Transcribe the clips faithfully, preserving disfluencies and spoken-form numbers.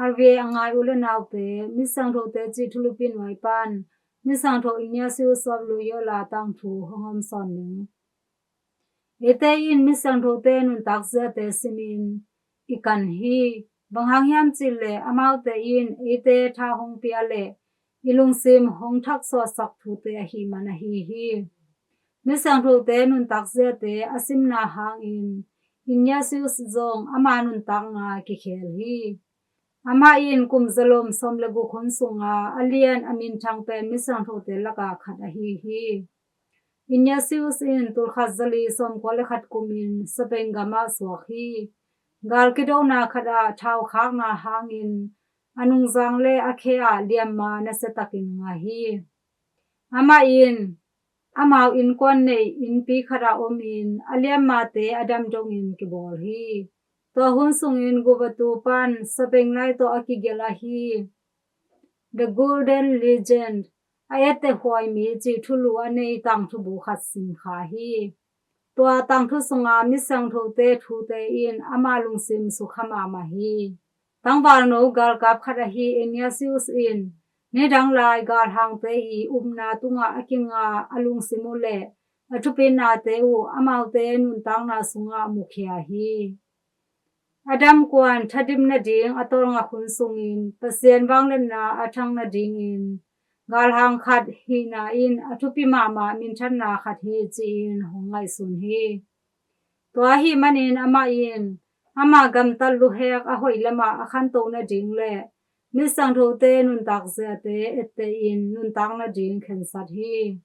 R V A a ngai u le naute, Misiangthote cih thulupi nuai pan Misiangtho Ignatius of Loyola tangthu hong om sawn ning. Eite in Misiangthote nuntak ziate simin i kan hi. Bang hang hiam cih leh amaute in eite tha hong pia le i lungsim hong thaksuahsak thute ahih man ahi hi. Misiangthote nuntak ziate a simna hangin Ignatius zong ama nuntakna kikhel hi. Amah in kum zalom sawm le guk hun sunga a lian a minthang pen Misiangthote lakah khat ahi hi. Ignatius in tulkhat zali sawmkua le khat kumin Spain gamah suak hi. Gal kidona khatah thaukhakna hangin a nungzang le a khe ah liamma nasiatakin ngah hi. Amah in amau innkuan neih innpi khatah omin a liammate a dam dongin kibawl hi. Tua hun sungin Gubatu pan Spain nai tawh a kigelh ahi The Golden Legend, a etteh huai mi cih thulu a nei tangthu bu khat sim kha hi. Tua tangthu sunga Misiangthote thute in ama lungsim sukha mahmah hi. Tangvalno galkap khat ahi Ignatius in nidang lai galhangte i upna tungah a kinga a lungsim uh le a thupitnate uh amaute nuntakna sungah mukhia hi. A damkuan thadim nading a tawlngak hun sungin Pasian vangliatna a thang nadingin galhang khat hihna in a thupi mahmah minthanna khat hi ci-in hong ngaihsun hi. Tua ahih manin amah in ama gamtat luhek a hoih lamah a khantoh nading le Misiangthote nuntak ziate ettehin nuntak nading khensat hi.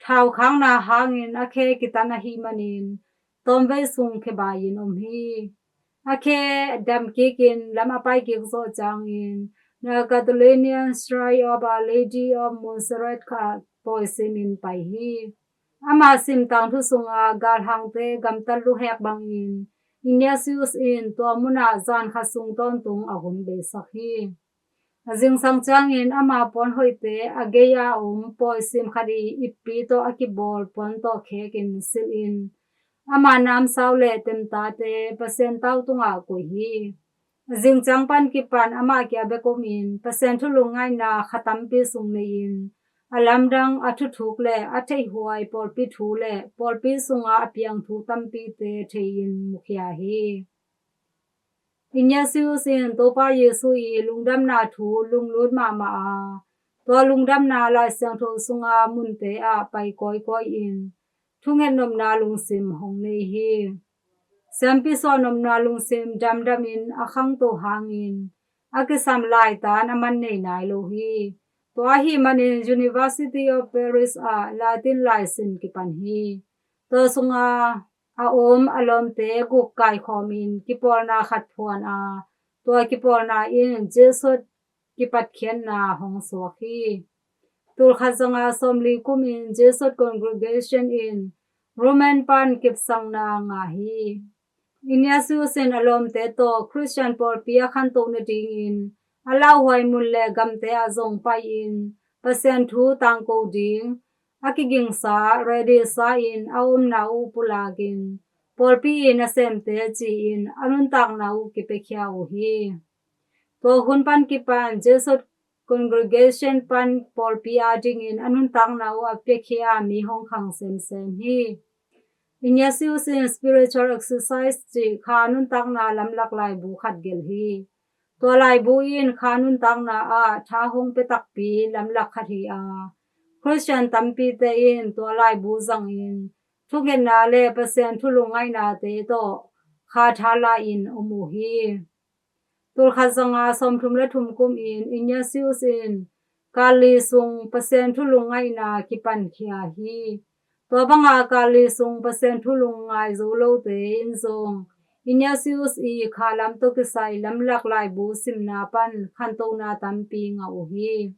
Thaukhakna hangin a khe kitan ahih manin tawmvei sung khebai-in om hi. A khe damkikin lam a paikik zawh ciangin The Catalonian Shrine of Our Lady of Montserrat kha pawi simin pai hi. Ama sim tangthu sunga galhangte gamtat luhek bangin Ignatius in tua munah zan khat sung tawntung a hun beisak hi. A zingsang ciangin ama puanhoihte a gei-a om pawi sim khat i ippi tawh a kibawl puan tawh khekin silhin ama namsau le temtate Pasian tau tungah koih hi. A zingciang pan kipan amah kia bek omin Pasian thu lungngaihna kha tampi sung nei-in a lamdang a thuthuk le a theihhuai pawlpi thu le pawlpi sunga a piang thu tampite thei-in mukhia hi. Ignatius in Topa Jesu i lungdamna thu lunglut mahmah a, tua lungdamna Lai Siangtho sunga munte ah pai kawikawi in thunget nopna lungsim hong nei hi. Siampi suah nopna lungsim damdamin a khangto hangin a kisam laitan a man nei nai lo hi. Tua ahih manin University of Paris ah Latin laisin kipan hi. Tua sunga a om a lawmte guk kaikhawmin kipawlna khat phuan a, tua kipawlna in Jesuit kipatkhiatna hong suak hi. Tulkhat zanga sawmli kumin Jesuit congregation in Roman pan kipsakna ngah hi. Ignatius in a lawmte tawh Khristian pawlpi a khantoh nadingin a lauhuai mun le gamte ah zong pai-in Pasian thu tangko ding a kigingsa ready sa-in a omna uh pulakin pawlpi i nasemte ci-in a nuntakna uh kipiakhia uh hi. Tua hun pan kipan Jesuit congregation pan pawlpi adingin a nuntakna uh a piakhia mi hong khang semsem hi. Ignatius in Spiritual Exercise cih kha nuntakna lamlak laibu khat gelh hi. Tua laibu in kha nuntakna ah tha hong pia takpi lamlak khat hi a, Khristian tampite in tua laibu zangin thungetna le Pasian thu lungngaihnate tawh kha tha la-in om uh hi. Tulkhat zanga sawmthum le thum kumin Ignatius in kal li sung Pasian thu lungngaihnna kipankhia hi. Tua banga kal li sung Pasian thu lungngai zo lote in zong Ignatius i kha lam tawh kisai lamlak laibu simna pan khantohna tampi ngah uh hi.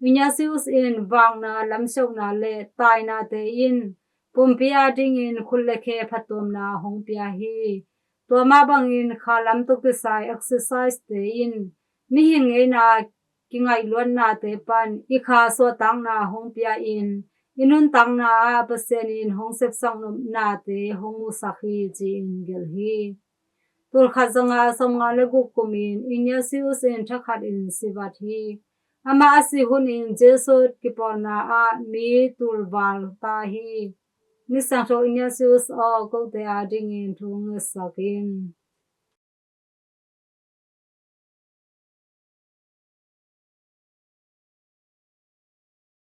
Ignatius in vakna, lamsiauhna le tainate in pumpi adingin khut le khe phattuamna hong pia hi. Tua mah bangin kha lam tawh kisai exercise te in mihing ngeina kingaihluatnate pan i kha suahtakna hong pia-in i nuntakna ah Pasian in hong sepsak nopnate hong musak hi ci-in gelh hi. Tulkhat zanga sawmnga le guk kumin Ignatius in thakhatin sivat hi. Amah a sih hunin Jesuit kipawlna ah mi tulval ta hi. Misiangtho Ignatius aw, kote adingin thu ngetsak in.